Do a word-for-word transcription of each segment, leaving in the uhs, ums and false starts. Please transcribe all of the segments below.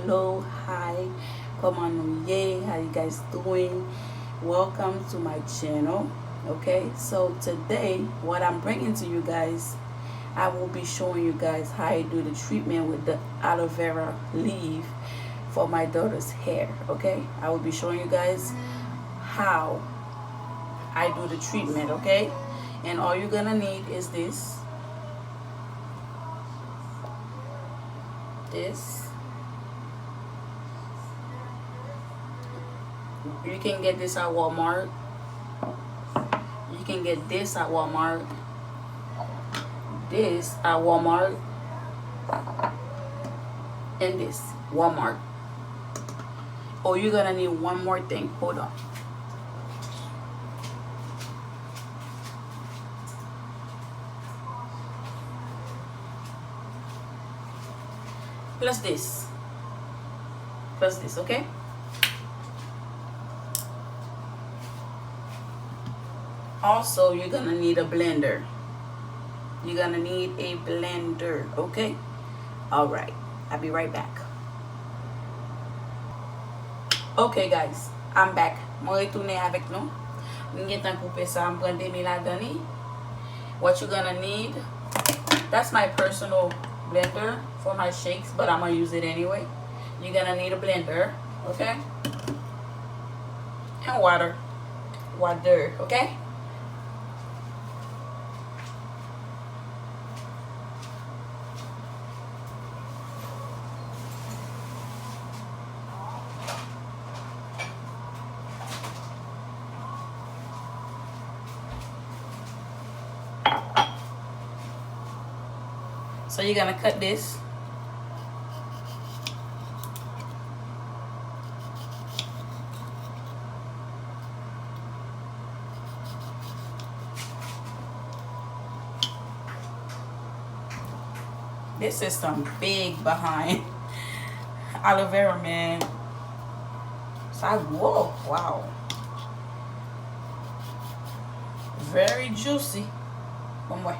Hello, hi, kòman nou ye? How you guys doing? Welcome to my channel. Okay, so today what I'm bringing to you guys, I will be showing you guys how I do the treatment with the aloe vera leaf for my daughter's hair. Okay, I will be showing you guys how I do the treatment. Okay, and all you're gonna need is this, this. You can get this at Walmart. You can get this at Walmart. This at Walmart. And this, Walmart. Oh, you're gonna need one more thing. Hold on. Plus this. Plus this, okay? Also, you're gonna need a blender. You're gonna need a blender, okay? All right. I'll be right back. Okay, guys, I'm back. Mwen retounen avèk nou. M gentan koupe sa, m pran demi ladan li. What you gonna need? That's my personal blender for my shakes, but I'm gonna use it anyway. You're gonna need a blender, okay? And water. Water, okay? So you're gonna cut this. This is some big behind aloe vera, man. Sa gwo, wow. Very juicy. Bon, mwen.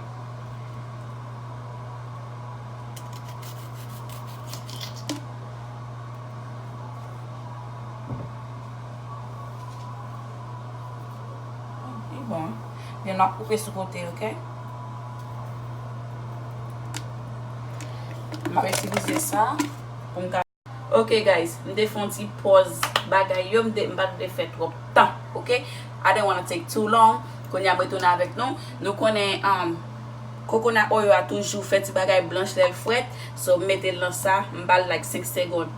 Li bon. Then m ap koupe sou kote, ok? M ap itilize sa pou m ka. Ok, guys, m te fè yon ti pòz bagay yo, m te, m pa t vle fè twòp tan, ok? I didn't wanna take too long. Kounye a m retounen avèk nou. Nou konnen, um, coconut oil a toujou fè ti bagay blanch lè l frèt. So, m mete l nan sa, m ba l, like, senk segonn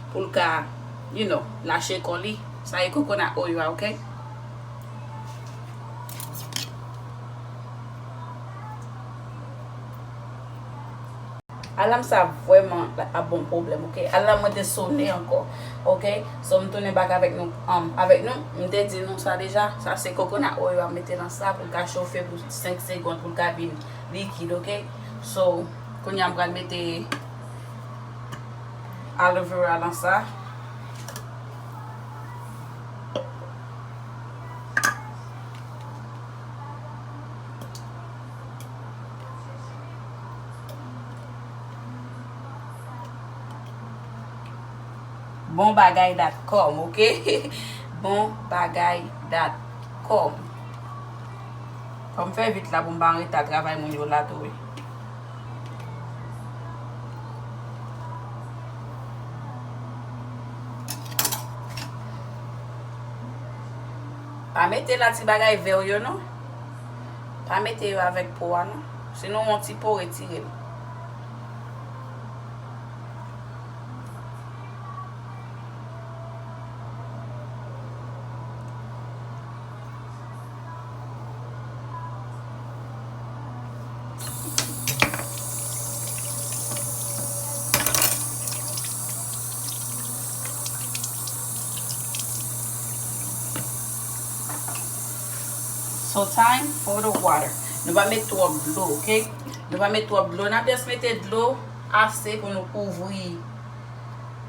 pou l ka, you know, lache kò li. Sa e coconut oil a, ok? Alam sa vrèman ap bon pwoblèm, ok? Alam mwen te sonnen ankò, ok? So, m tounen back avèk nou, um, avèk nou. M te di nou sa deja. Sa se coconut oil a, m mete nan sa pou l ka chofe pou senk segonn pou l ka vin likid, ok? So, kounye a m pral mete aloe vera nan sa. Bon bagay dot com, ok? Bon bagay dot com. Fò m fè vit la pou m pa an reta travay moun yo la tou, wi. Pa mete la ti bagay vè yo non. Pa mete yo avèk po a non. Sinon yon ti po retire l. So time for the water. Nou pa met twòp dlo, ok? Nou pa met twòp dlo. N ap just mete dlo ase pou nou kouvri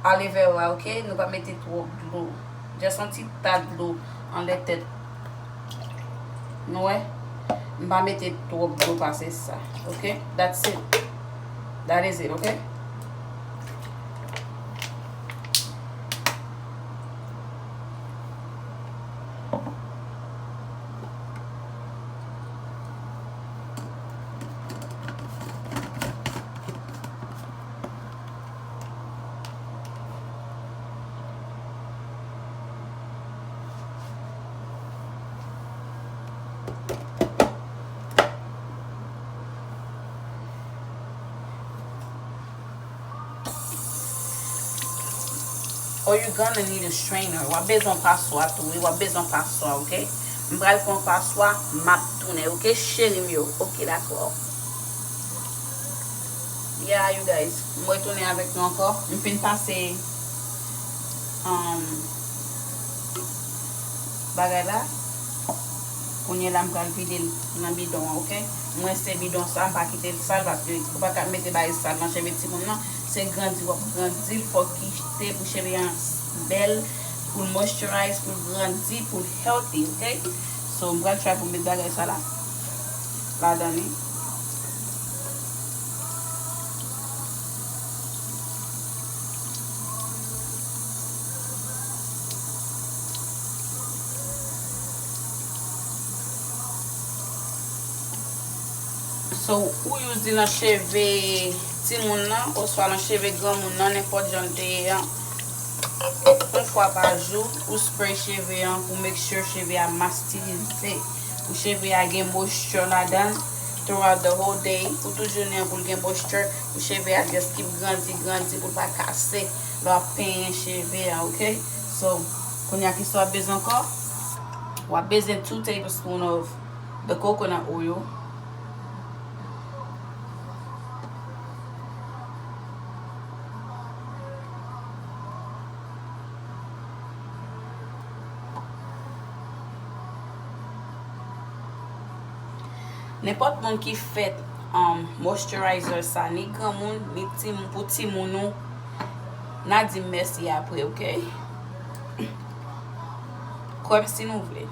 aloe vera, ok? Nou pa mete twòp dlo. Just yon ti ta dlo anlè tèt. Nou wè? M pa mete twòp dlo pase sa, ok? That's it. That is it, ok? Or you gonna need a strainer. W ap bezwen yon paswa tou, wi, w ap bezwen yon paswa, oke? M pral pran yon paswa, m ap tounen, oke, cheri m yo? Oke, dakò. Yeah, you guys, m retounen avèk nou ankò. M fin pase, um, bagay la. Kounye a la, m pral vide l nan bidon an, oke? M rense bidon sa, m pa kite l sal, paske ou pa ka mete bagay sal nan cheve timoun nan. Se grandi w ap grandi l, fò w kite pou cheve an bèl, pou l moisturize, pou l grandi, pou l healthy, oke? So, m pral try pou m met bagay sa la, ladan li. So, ou use li nan cheve timoun nan, oswa nan cheve granmoun nan, nenpòt jan l te ye an. Yon fwa pa jou, ou spray cheve an pou make sure cheve a mastirize. Pou cheve a gen moisture ladan l throughout the whole day. Pou tout jounen an pou l gen moisture. Pou cheve a just keep grandi, grandi, pou l pa kase lè w ap penyen cheve a, oke? So, kounye a, kisa w ap bezwen ankò? W ap bezwen two tablespoon of the coconut oil. Nenpòt moun ki fè, um, moisturizer sa, ni granmoun, ni timoun, pou timoun ou, n a di m mèsi apre, oke? Kwè m si nou vle.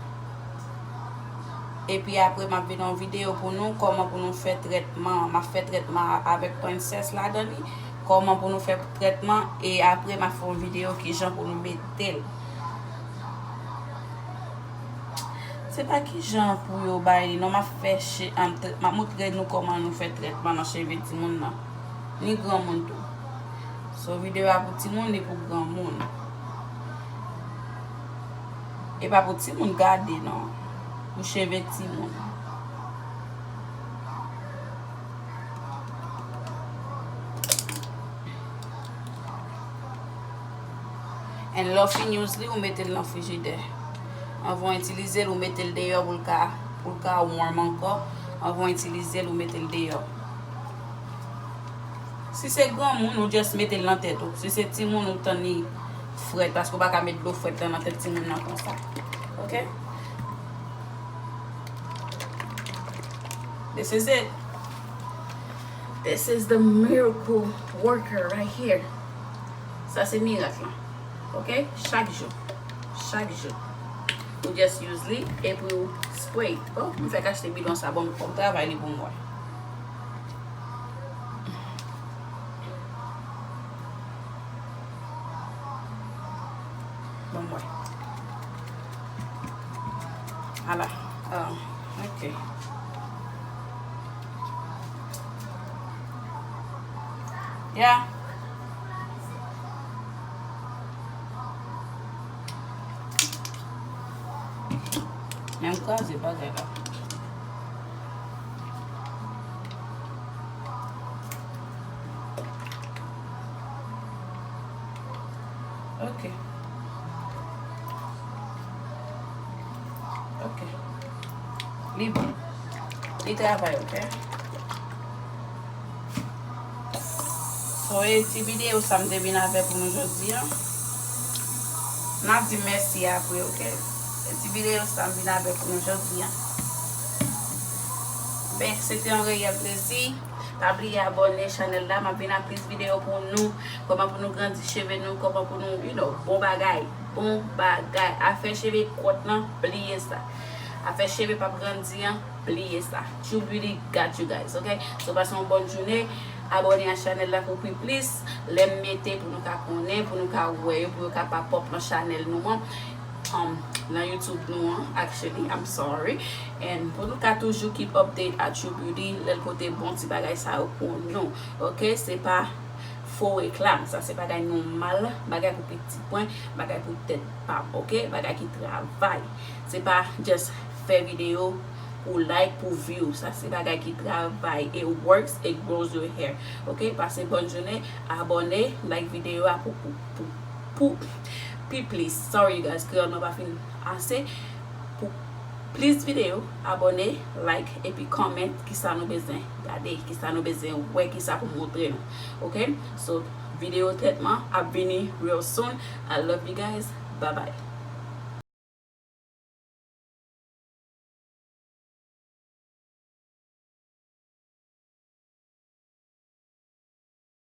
Epi apre, m ap vin yon videyo pou nou, kòman pou nou fè trètman. M ap fè trètman avèk Princess ladan li. Kòman pou nou fè trètman, e apre, m ap fè yon videyo kijan pou nou mete l. Se pa kijan pou yo bay li, non, m ap fè che-, am, trè-, m ap montre nou kòman nou fè trètman nan cheve timoun nan. Ni granmoun tou. So, videyo a pou timoun, li pou granmoun. E pa pou timoun gade, non. Pou cheve timoun. And lè w fin use li, ou mete l nan frijidè. Anvan w itilize l, ou mete l deyò pou l ka, pou l ka warm ankò. Anvan w itilize l, ou mete l deyò. Si se granmoun, ou just mete l nan tèt ou. Si se timoun, ou tann li frèt, paske ou pa ka met dlo frèt lan nan tèt timoun nan konsa. Oke? This is it. This is the miracle worker right here. Sa se mirak lan. Oke? Chak jou. Chak jou. Ou just use li epi ou spray. Oh, m fèk achte bidon sa. Bon, m travay li pou m wè. Bon, mwen. Ala. Ah, ok. Yeah. Men m kraze bagay la. Ok. Ok. Li bon. Li travay, ok? So, e ti videyo sa m te vin avè pou nou jodi a. N a di mèsi apre, ok? E ti videyo sa m vin avè pou nou jodi a. Ben, se te yon reyèl plezi. Pa bliye abòne chanèl la. M ap vin ak plis videyo pou nou. Kòman pou nou grandi cheve nou, kòman pou nou, you know, bon bagay. Bon bagay. Afè cheve kòt lan, bliye sa. Afè cheve p ap grandi an, bliye sa. True Beauty got you guys, ok? So, pase yon bòn jounen. Abòne a chanèl la pou pi plis. Lè m mete pou nou ka konnen, pou nou ka wè yo, pou yo ka pa pop nan chanèl nou an. Um, nan YouTube nou an, actually, I'm sorry. And pou nou ka toujou keep update a True Beauty, lè l pote bon ti bagay sa yo pou nou. Ok, se pa fo reklam, sa se bagay nòmal, bagay pou pitit mwen, bagay pou tèt pa m, ok? Bagay ki travay. Se pa just fè videyo pou like, pou view. Sa se bagay ki travay. It works, it grows your hair. Ok, pase bòn jounen, abòne, like videyo a pou, pou, pou, pou, Pi plis, sorry you guys, kreyòl mwen pa fin ase. Pou plis videyo, abòne, like, epi comment kisa nou bezwen gade, kisa nou bezwen wè, kisa pou montre nou. Ok? So, videyo tretman ap vini real soon. I love you guys. Bye bye.